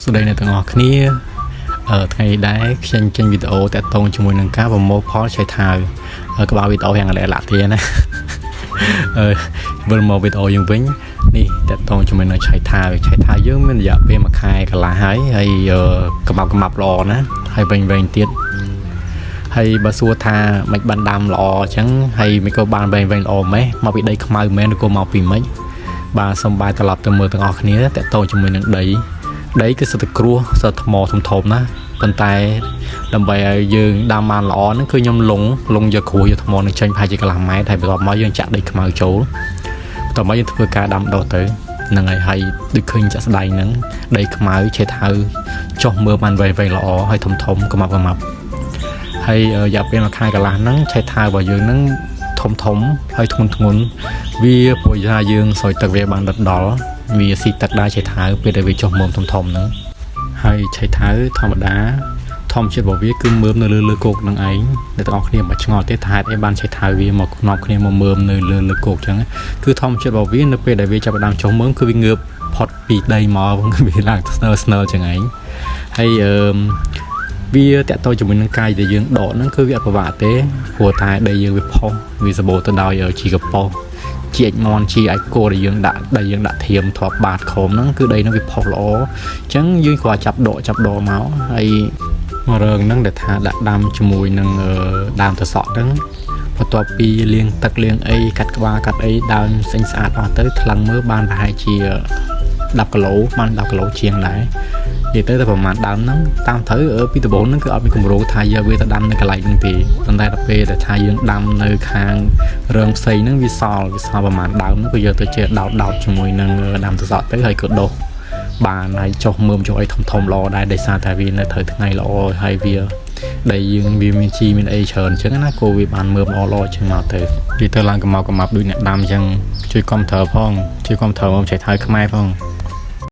សួស្តីអ្នកទាំងអស់គ្នាថ្ងៃនេះដែរខ្ញុំចេញវីដេអូតាក់ទងជាមួយនឹងការប្រមូលផលឆៃថាវក្បាលវីដេអូយ៉ាងលាក់លាក់ទៀតណាអឺវិលមកវីដេអូយើងវិញនេះតាក់ទងជាមួយនឹងឆៃថាវឆៃថាវយើងមានរយៈពេល1ខែកន្លះហើយហើយកម្ាប់កម្ាប់ល្អណាហើយវិញវិញទៀតហើយបើសួរថាមិនបានដាំល្អអញ្ចឹងហើយមិនក៏បានវិញវិញល្អម៉េះមកពីដីខ្មៅមែនឬក៏មកពីម៉េចបាទសូមបាយត្រឡប់ទៅមើលទាំងអស់គ្នាតាក់ទងជាមួយនឹងដីដីគឺសិតតែគ្រួសសិតថ្មធំធំណាប៉ុន្តែដើម្បីឲ្យយើងដាំបានល្អហ្នឹងគឺខ្ញុំលងលងយកគ្រួសយកថ្មនឹងចេញប្រហែលជាកន្លះម៉ែត្រហើយបន្ទាប់មកយើងចាក់ដីខ្មៅចូលបន្ទាប់មកយើងធ្វើការដាំដុះទៅហ្នឹងហើយហើយដូចឃើញចាក់ស្ដែងហ្នឹងដីខ្មៅឆេតហៅចុះមើលបានវែងៗល្អហើយធំធំកម្ាប់កម្ាប់ហើយរយៈពេលមួយខែកន្លះហ្នឹងឆេតហៅរបស់យើងហ្នឹងធំធំហើយធ្ងន់ធ្ងន់វាព្រោះថាយើងស្រោចទឹកវាបានដិតដល់វាស៊ីទឹកដែរឆេតហៅពេលដែលវាចុះមើមធំធំហ្នឹងហើយឆេតហៅធម្មតាធម្មជាតិរបស់វាគឺមើមនៅលើលើគោកនឹងឯងអ្នកទាំងអស់គ្នាមិនឆ្ងល់ទេថាហេតុអីបានឆេតហៅវាមកនាំគ្នាមកមើមនៅលើលើគោកអញ្ចឹងគឺធម្មជាតិរបស់វានៅពេលដែលវាចាប់ផ្ដើមចុះមើមគឺវាងើបផុតពីដីមកវាឡើងស្នើស្នើចឹងឯងហើយអឺវាតាក់ទងជាមួយនឹងកាយដែលយើងដកហ្នឹងគឺវាអត់ពិបាកទេព្រោះតែដីយើងវាផុសវាសម្បូរទៅដោយជីកប៉ុស ជាអាចមន់ជាអាចគោដែលយើងដាក់ដែលយើងដាក់ធៀមទ្រាប់បាតខោមហ្នឹងគឺដីហ្នឹងវាផុសល្អអញ្ចឹងយើងគ្រាន់ចាប់ដកចាប់ដកមកហើយមករងហ្នឹងដែលថាដាក់ដាំជាមួយនឹងដើមត្រសក់ហ្នឹងបន្ទាប់ពីលាងទឹកលាងអីកាត់ក្បាលកាត់អីដើមស្អិញស្អាតអស់ទៅថ្លឹងមើលបានប្រហែលជា10គីឡូបាន10គីឡូជាងដែរនិយាយទៅតែប្រហែលដើមហ្នឹងតាមត្រូវពីដំបូងហ្នឹងគឺអត់មានគម្រោងថាយកវាទៅដាំនៅកន្លែងហ្នឹងទេប៉ុន្តែដល់ពេលដែលថាយើងដាំនៅខាងរងផ្សេងហ្នឹងវាសល់វាសល់ប្រហែលដើមហ្នឹងក៏យកទៅជាដោតដោតជាមួយនឹងដើមត្រសក់ទៅហើយក៏ដុះបានហើយចុះមើមចុះអីធំធំល្អដែរដោយសារតែវានៅត្រូវថ្ងៃល្អហើយវាដីយើងវាមានជីមានអីច្រើនអញ្ចឹងណាគោវាបានមើមល្អល្អជាងមកទៅវាទៅឡើងកម្មកកម្ាប់ដូចអ្នកដាំអញ្ចឹងជួយគាំទ្រផងជួយគាំទ្រមកចែកថៅខ្មែរផង។